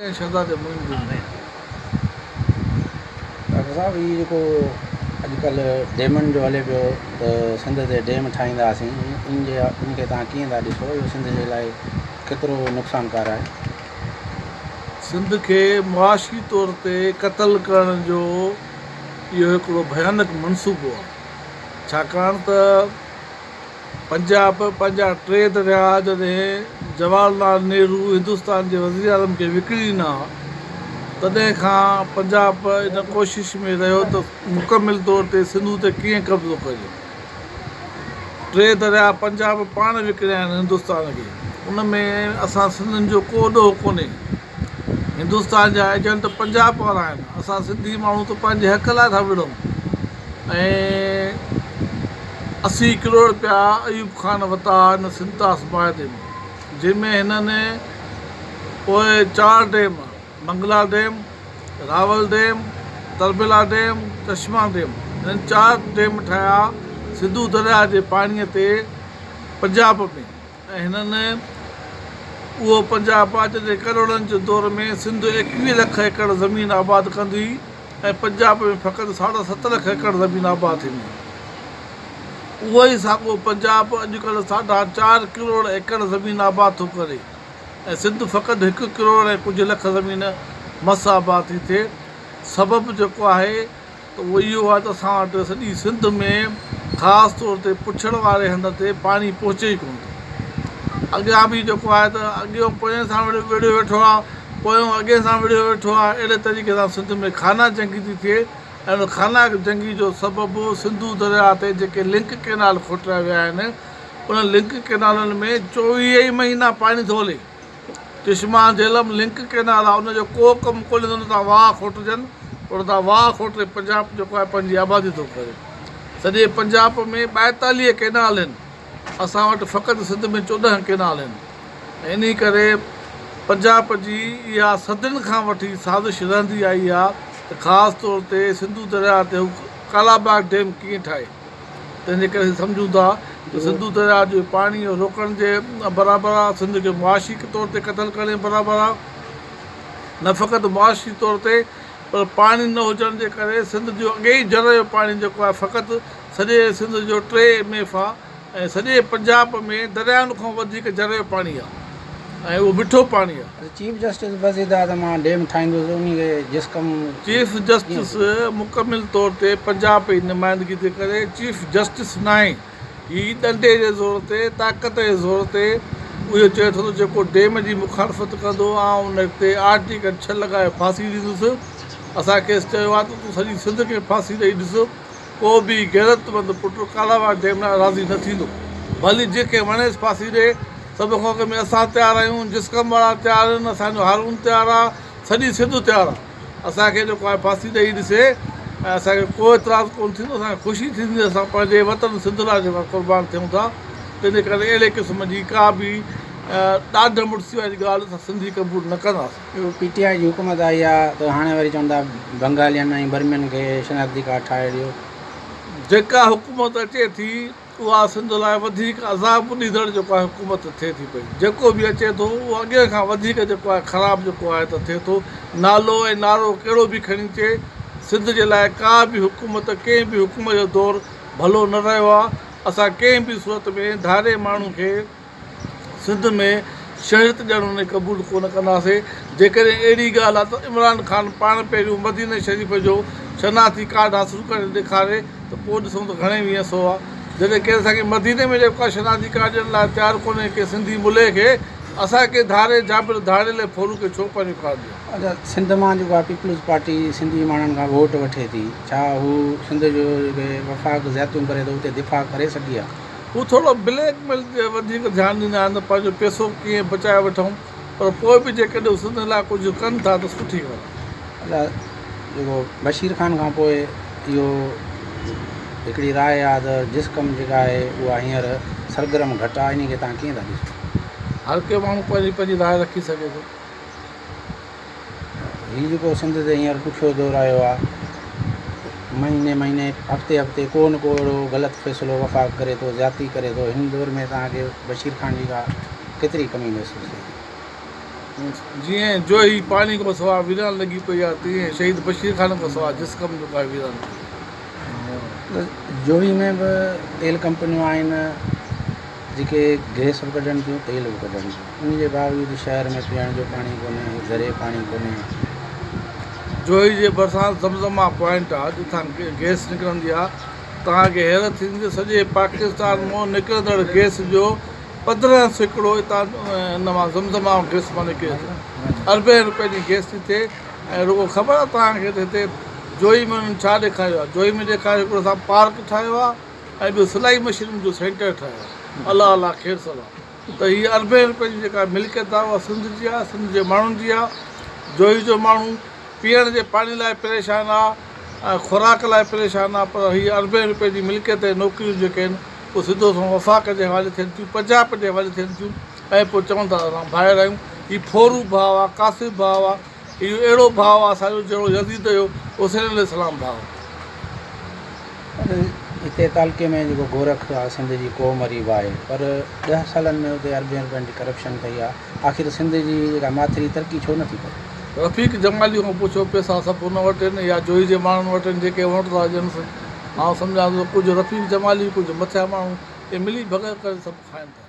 ۽ شهزادي معين الدين. ڊاڪٽر صاحب هي جيڪو اڄڪلهه ڊيمن جو هلي پيو ته سنڌ تي ڊيم ٺاهينداسين ان جي ان کي توهان ڪيئن ٿا ڏسو اهو سنڌ جي لاء ڪيترو نقصانڪار آهي؟ سنڌ کي معاشي طور تي قتل ڪرڻ جو اهو هڪڙو ڀيانڪ منصوبو آهي ڇاڪاڻ ته پنجاب پنهنجا ٽي درياهه جڏهن جواهر لال نهرو هندستان جي وزيراعظم کي وڪڻي ڏنا تڏهن کان پنجاب ان ڪوشش ۾ رهيو ته مڪمل طور تي سنڌو تي ڪيئن قبضو ڪجي. ٽي درياهه پنجاب پاڻ وڪڻيا آهن هندستان کي ان ۾ اسان سنڌين جو ڪو ڏوهه ڪونهي. هندستان جا ايجنٽ پنجاب وارا آهن اسان سنڌي ماڻهو ته پنهنجي حق لاء ٿا وڙهون ۽ 80 ڪروڙ رپيا ايوب خان ورتا هن سنڌ طاس معاهدي ۾ جنهن ۾ هنن پوء چار dam Mangla dam Rawal dam Tarbela dam Chashma dam هنن چار ڊيم ٺاهيا سنڌو درياهه جي پاڻي تي پنجاب ۾ ۽ هنن اهو پنجاب جڏهن ڪروڙن جي دور ۾ سنڌ 21 لک ايڪڙ زمين آباد ڪندي هئي ۽ پنجاب ۾ فقط ساڍا ست لک ايڪڙ زمين آباد ٿيندي هئي. اهو ئي ساڳو پنجاب اڄڪلهه ساڍا چار ڪروڙ ايڪڙ زمين آباد ٿو ڪري ۽ سنڌ فقط هڪ ڪروڙ ۽ ڪجهه لک زمين مس آباد ٿي ٿئي. سبب جيڪو آهي ته اهو اهو آهي ته اسان وٽ سڄي سنڌ ۾ خاص طور تي پڇڙ واري هنڌ تي پاڻي پهچي ئي ڪونه ٿو. اڳيان به جيڪو آهي ته اڳيون پوئين سان وڙهيو ويٺو آهي، پويون اڳئين سان وڙهيو ويٺو آهي، اهڙي طريقي سان سنڌ ۾ خانه جنگي ٿي ٿئي ۽ ان خانه جنگي جو سبب سنڌو درياهه تي جيڪي لنڪ ڪئنال کوٽرايا ويا آهن، انهن لنڪ ڪئنالن ۾ 24 ئي مهينا پاڻي ٿو هلي. چشما جهلم لنڪ ڪئنال آ ان جو ڪو ڪم ڪونهي ته ان تان واهه کوٽجن پر ان تان واهه کوٽي پنجاب جيڪو آهي پنهنجي آبادي ٿو ڪري سڄي پنجاب ۾ 42 ڪئنال آهن اسان وٽ فقط سنڌ ۾ 14 ڪئنال آهن ۽ انهي ڪري پنجاب جي اها صدين کان وٺي سازش رهندي آئي آ ته خاص طور تي سنڌو درياهه تي هو ڪالاباغ ڊيم ڪيئن ٺاهي. تنهن جي ڪري اسين سمجهون ٿا ته سنڌو درياء جو پاڻي روڪڻ جي برابر آهي، سنڌ کي معاشي طور تي قتل ڪرڻ جي برابر آهي. نه فقط معاشي طور تي پر پاڻي نه هجڻ جي ڪري سنڌ جو اڳي ئي جر جو پاڻي جيڪو آهي فقط سڄي سنڌ جو 3 ايم ايف آهي ۽ سڄي پنجاب ۾ دريائن کان وڌيڪ جر جو پاڻي آهي ۽ اهو مٺو پاڻي آهي. چيف جسٽس به ضد آ ته مان ڊيم ٺاهيندس انهي کي جسقم چيف جسٽس مڪمل طور تي پنجاب جي نمائندگي ٿي ڪري، چيف جسٽس ناهي، هي ڏنڊي جي زور تي، طاقت جي زور تي اهو چئي ٿو ته جيڪو ڊيم جي مخالفت ڪندو آئون ان تي آرٽيڪل 6 لڳائي ڦاسي ڏيندس، اسان کيس چيو آهي ته تون سڄي سنڌ کي ڦاسي ڏئي ڏس. ڪو به غيرتمند پٽ ڪالاواڙ ڊيم لاء راضي نه ٿيندو. ڀلي جنهن کي وڻيس ڦاسي ڏي. سڀ کان اڳ ۾ اسان تيار آهيون، جسقم وارا تيار آهن، اسان جو هارون تيار آ، سڄي سنڌ تيار آ. اسان کي جيڪو آهي ڦاسي ڏئي ڏسي ۽ اسان کي ڪو اعتراض ڪونه ٿيندو، اسان کي خوشي ٿيندي ته اسان پنهنجي وطن سنڌ لاء جيڪو آهي قربان ٿيون ٿا. تنهن جي ڪري اهڙي قسم جي ڪا به ڏاڍ مڙسي واري ڳالهه اسان سنڌي قبول نه ڪنداسين. اهو پي ٽي آء جي حڪومت آئي آ ته هاڻي وري چون ٿا بنگالين ۽ برمين کي شناختي ڪارڊ ٺاهي ڏيو. جيڪا حڪومت اچي ٿي اها سنڌ لاء وڌيڪ عذاب ڏيندڙ جيڪو آهي حڪومت ٿئي ٿي پئي جيڪو به اچي ٿو اهو اڳئين کان وڌيڪ جيڪو آهي خراب جيڪو آهي ته ٿئي ٿو نالو ۽ نعرو ڪهڙو به کڻي اچي سنڌ جي لاء ڪا به حڪومت ڪنهن به حڪم جو دور ڀلو نه رهيو آهي اسان ڪنهن به صورت ۾ ڌاري ماڻهو کي سنڌ ۾ شهرت ڏيڻ ان کي قبول ڪونه ڪنداسين، جيڪڏهن اهڙي ڳالهه آهي ته عمران خان پاڻ پهريون مديني شريف جو شناختي ڪارڊ حاصل ڪري ڏيکاري ته پوء ڏسون ته گهڻي ويهه سو آهي، جڏهن ڪير اسان کي مديني ۾ جيڪو آهي شناختي ڪارڊ ڏيڻ لاء تيار ڪونهي ڪنهن سنڌي ملئي کي، اسان ڪنهن ڌاري جابر ڌاڙيل ۽ ڦورو کي ڇو پنهنجو ڪارڊ ڏيون. اچا سنڌ مان جيڪو آهي پيپلز پارٽي سنڌي ماڻهن کان ووٽ وٺي ٿي ڇا هو سنڌ جو جيڪي وفاق زيادتيون ڪري ٿو اتي دفاع ڪري سگهي ها؟ هو ٿورو بليڪ ميل تي وڌيڪ ڌيان ڏيندا آهن ته پنهنجو پئسو ڪيئن بچائي وٺون پر پوء به جيڪڏهن هو سنڌ لاء ڪجهه ڪن ٿا ته سٺي ڳالهه آهي. ادا جيڪو بشير خان کان پوء اهو هڪڙي راء آ ته جسقم جيڪا آهي اها هينئر سرگرم گهٽ آ انهي کي توهان ڪيئن ٿا ڏسو؟ هر ڪنهن ماڻهو پنهنجي پنهنجي راء رکي سگهي ٿو. هي جيڪو سنڌ تي هينئر ڏکيو دور آيو آ مهيني مهيني هفتي هفتي ڪو نه ڪو اهڙو غلط فيصلو وفاق ڪري ٿو زيادتي ڪري ٿو هن دور ۾ توهان کي بشير خان جي ڪا ڪيتري ڪمي محسوس ٿئي ٿي؟ جيئن جوهي پاڻي کان سواء ويران لڳي پئي آهي، تيئن شهيد بشير خان کان سواء جسقم جو ڪا ويران ٿي. جوهي ۾ به تيل ڪمپنيون آهن، جيڪي گئس به ڪڍن ٿيون، تيل به ڪڍن ٿيون. ان جي باوجود شهر ۾ پيئڻ جو پاڻي ڪونهي، زرعي پاڻي ڪونهي. جوهي جي ڀرسان زمزمه پوائنٽ آهي، جتان گئس نڪرندي آهي. توهان کي حيرت ٿيندي ته سڄي پاڪستان مان نڪرندڙ گئس جو 15% اتان ان مان زمزمه گئس مان نڪري ٿو. اربين روپين جي گئس ٿي ٿئي ۽ رڳو خبر آهي توهان کي ته هتي جوهي ۾ انهن ڇا ڏيکاريو آهي. جوهي ۾ ڏيکاريو هڪڙو اسان پارڪ ٺاهيو آهي ۽ ٻيو سلائي مشينن جو سينٽر ٺاهيو آهي. الله الله خير صلاح ته هي اربين روپين جي جيڪا ملڪيت آهي اها سنڌ جي آهي، سنڌ جي ماڻهن جي آهي. جوهي جو ماڻهو پيئڻ جي پاڻي لاء پريشان آهي ۽ خوراڪ لاء پريشان آهي پر هي اربين روپين جي ملڪيت ۽ نوڪريون جيڪي آهن پوء سڌو سنئون وفاق جي حوالي ٿين ٿيون، پنجاب جي حوالي ٿين ٿيون ۽ پوء چون ٿا اسان ڀائر آهيون. هي ڦورو ڀاء آ، ڪاسب ڀاء آ، اهو اهڙو ڀاء آ اسان جو جهڙو يزيد جو حسين عليه السلام ڀاء هو. هتي تعلقي ۾ جيڪو گورک آ سنڌ جي ڪو مري به آهي پر ڏهه سالن ۾ اتي اربين روپين جي ڪرپشن ٿئي آ آخر سنڌ جي جيڪا ماٿري ترقي ڇو نٿي ڪري؟ رفيق جمالي کان پڇو پئسا سڀ ان وٽ آهن يا جوئي جي ماڻهن وٽ آهن جيڪي ووٽ ٿا ڏينس. آئون سمجهان ٿو ته ڪجهه رفيق جمالي ڪجهه مٿيان ماڻهو اهي ملي ڀڳت ڪري سڀ کائن ٿا.